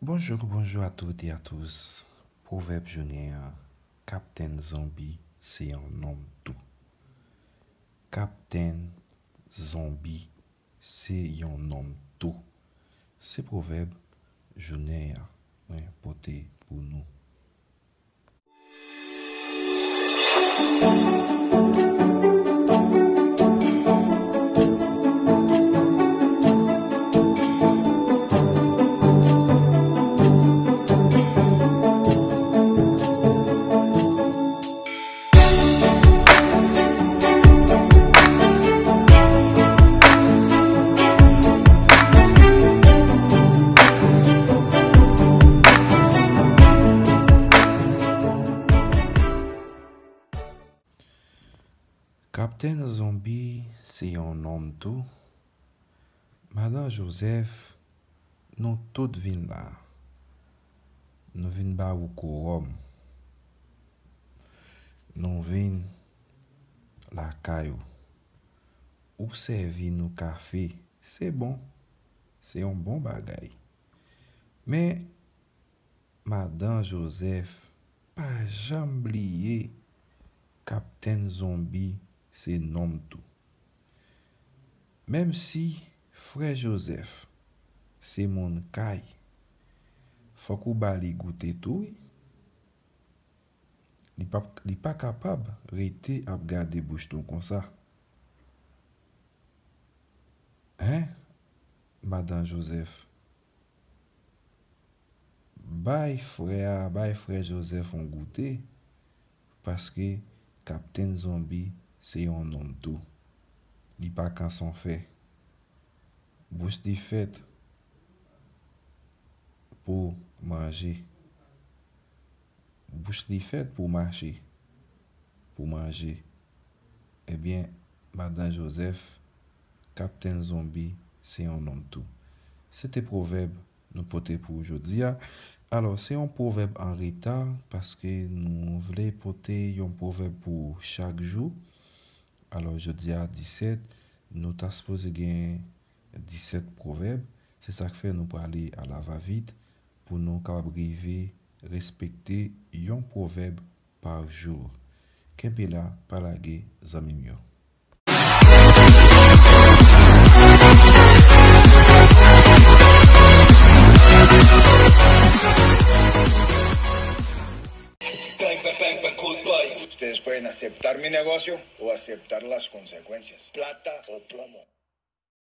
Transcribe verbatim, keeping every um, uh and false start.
Bonjou, bonjou a tout e a tous. Pwovèb jounen an, Kaptenn Zonbi se yon nonm tou. Kaptenn Zonbi se yon nonm tou. Se pwovèb jounen an mwen pote pou nou. Kaptenn Zonbi se yon nonm tou. Madan Jozèf, nou tout vin la. Nou vin ba ou kowòm. Nou vin lakay ou. Ou sèvi nou kafe. Se bon. Se yon bon bagay. Men, Madan Jozèf, pa janm bliye Kaptenn Zonbi se nonm tou. Menm si frè Jozèf se moun kay, fòk ou ba li goute tou, wi. Li pa, li pa kapab rete ap gade bouch nou konsa. Hein, Madan Jozèf? Bay frè a, bay frè Jozèf yon goute, paske Kaptenn Zonbi se yon nonm tou. Li pa kanson fè. Bouch li fèt pou manje. Bouch li fèt pou mache, pou manje. Ebyen, Madan Jozèf, Kaptenn Zonbi se yon nonm tou. Se te pwovèb nou pote pou jodi a. Alò, se yon pwovèb an reta, paske nou vle pote yon pwovèb pou chak jou. Alò, jodi a disèt, nou ta sipoze gen disèt pwovèb. Se sa k fè nou prale alavavit pou nou kapab rive respekte yon pwovèb pa jou. Kenbe la, pa lage, zanmi m yo. Bang, bang, bang, bang, kout bay. ¿Ustedes pueden aceptar mi negocio o aceptar las consecuencias? Plata o plomo.